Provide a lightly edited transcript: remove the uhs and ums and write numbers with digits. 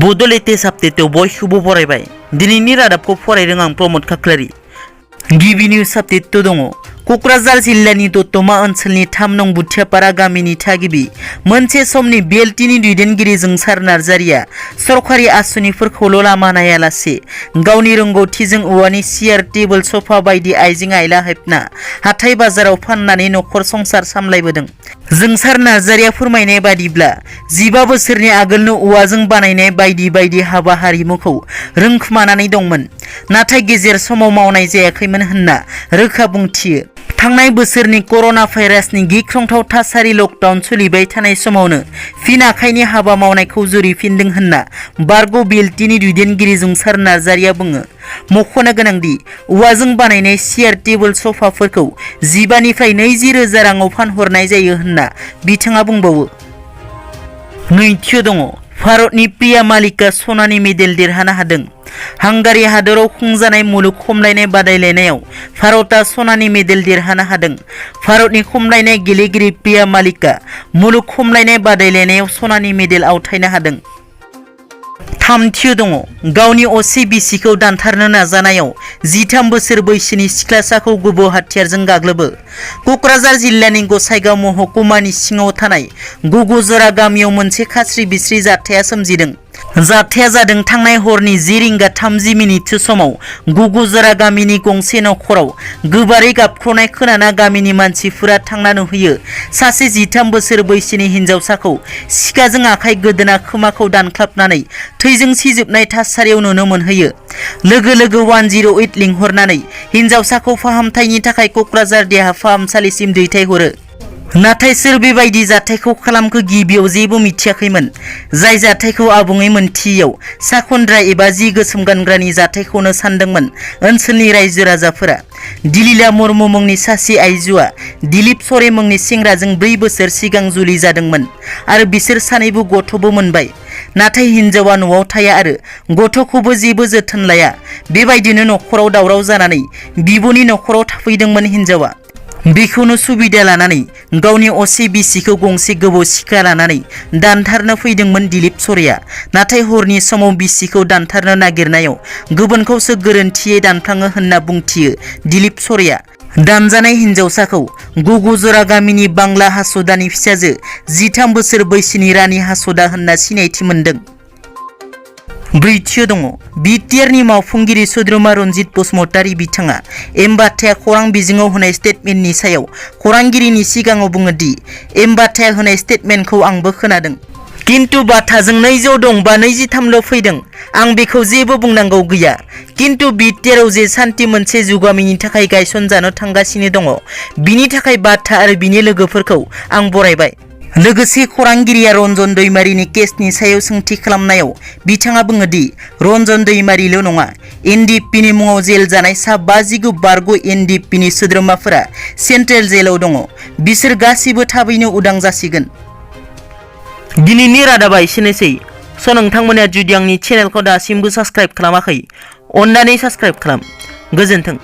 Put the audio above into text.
Bodo latest update बयखौबो बरायबाय। दिनैनि रादाबखौ फरायदों आं प्रमोद खाख्लारि। गिबि निउज आपडेट दङ। क'क्राझार जिल्लानि दतमा ओनसोलनि 3 नं बुथियापारा गामिनि थागिबि मोनसे समनि बिएलटिनि दैदेनगिरि जोंसार नार्जारिया सरकारि आसुनिफोरखौल' लामा नायालासे गावनि रोंगौथिजों औवानि सियार टेबोल सफा बायदि आइजें आइला हेबना हाथाय बाजाराव फाननानै नखर संसार सामलायबोदों। जोंसार नार्जारिया फोरमायनाय बादिब्ला 15 बोसोरनि आगोलनो औवाजों बानायनाय बायदि बायदि हाबा हारिमुखौ रोंखोमानानै दंमोन, नाथाय गेजेर समाव मावनाय जायाखैमोन होनना रोखा बुंथियो। थांनाय बोसोरनि कर'ना भाइरासनि गिख्रंथाव थासारि लकडाउन सोलिबाय थानाय समावनो फिन आखाइनि हाबा मावनायखौ जुरिफिनदों होनना बारग' बिएलटिनि दैदेनगिरि जोंसार नार्जारिया बुङो। मख'नो गोनांदि औवाजों बानायनाय सियार टेबोल सफाफोरखौ 15 निफ्राय 20 रोजा राङाव फानहरनाय जायो होनना बिथाङा बुंबावो। नैथियाव दङ। भारतनि प्रिया मालिका सनानि मेडेल देरहानो हादों। हांगारी हादराव खुंजानाय मुलुग खमलायनाय बादायलायनायाव भारतआ सनानि मेडेल देरहानो हादों। भारतनि खमलायनाय गेलेगिरि प्रिया मालिका मुलुग खमलायनाय बादायलायनायाव सनानि मेडेल आवथायनो हादों। थामथियाव दङ। गावनि असे बिसिखौ दानथारनो नाजानायाव 13 बोसोर बैसोनि सिख्लासाखौ गुबुन हाथियारजों गाग्लोबो। क'क्राझार जिल्लानि गसाइगाव महकुमानि सिङाव थानाय गुगुजरा गामियाव मोनसे खास्रि बिस्रि जाथाया सोमजिदों। जाथाया जादों थांनाय हरनि 10:30 समाव गुगुजरा गामिनि गंसे नखराव गोबारै गाबख्र'नाय खोनाना गामिनि मानसिफोरा थांना नुहैयो। सासे 13 बोसोर बैसोनि हिन्जावसाखौ सिखाजों आखाइ गोदोना खोमाखौ दानख्लाबनानै थैजों सिजोबनाय थासारियाव नुनो मोनहैयो। लोगो लोगो 108 लिंहरनानै हिन्जावसाखौ फाहामथायनि थाखाय क'क्राझार देहा फाहामसालिसिम दैथायहरो। नाथाय सोर बेबायदि जाथायखौ खालामखो गिबियाव जेबो मिथियाखैमोन। जाय जाथायखौ आबुङै मोनथियैयाव साखन्द्रा एबा जि गोसोम गानग्रानि जाथायखौनो सानदोंमोन ओनसोलनि रायजो राजाफोरा। दिलीला मुर्मु मुंनि सासे आइजोआ दिलीप सरे मुंनि सेंग्राजों 4 बोसोर सिगां जुलि जादोंमोन आरो बिसोर सानैबो गथ'बो मोनबाय। नाथाय हिन्जावा न'आव थाया आरो गथ'खौबो जेबो जोथोन लाया। बेबायदिनो नखराव दावराव जानानै बिब'नि नखराव थाफैदोंमोन हिन्जावा। बेखौनो सुबिदा लानानै गावनि असे बिसिखौ गंसे गोबौ सिखा लानानै दानथारनो फैदोंमोन दिलीप सरेया। नाथाय हरनि समाव बिसिखौ दानथारनो नागिरनायाव गुबुनखौसो गोरोन्थियै दानफ्लाङो होनना बुंथियो दिलीप सरेया। दानजानाय हिन्जावसाखौ गुगुजरा गामिनि बांला हासदानि फिसाजो 13 बोसोर बैसोनि रानि हासदा होनना सिनायथि मोन्दों। ब्रैथियाव दङ। बिटिआरनि मावफुंगिरि सोद्रोमा रन्जित बसुमतारी बिथाङा एमबाथाया खौरां बिजोङाव होनाय स्टेटमेन्टनि सायाव खौरांगिरिनि सिगाङाव बुङो दि एमबाथाया होनाय स्टेटमेन्टखौ आंबो खोनादों, किन्तु बाथाजों 200 दंबा 23ल' फैदों। आं बेखौ जेबो बुंनांगौ गैया। किन्तु बिटिआरआव जे सान्थि मोनसे जुगामिनि थाखाय गायसनजानो थांगासिनो दङ, बिनि थाखाय बाथा आरो बिनि लोगोफोरखौ आं बरायबाय। लोगोसे खौरांगिरिया रन्जन दैमारिनि केसनि सायाव सोंथि खालामनायाव बिथाङा बुङो दि रन्जन दैमारिल' नङा, एनडिएफबिनि मुङाव जेल जानाय सा 50 बारग' एनडिएफबिनि सोद्रोमाफोरा सेन्ट्रेल जेलाव दङ। बिसोर गासिबो थाबैनो उदां जासिगोन। दिनैनि रादाबा एसेनोसै। नोंथांमोना जुदि आंनि चेनेलखौ दासिमबो साबस्क्राइब खालामाखै, अन्नानै साबस्क्राइब खालाम। गोजोन्थों।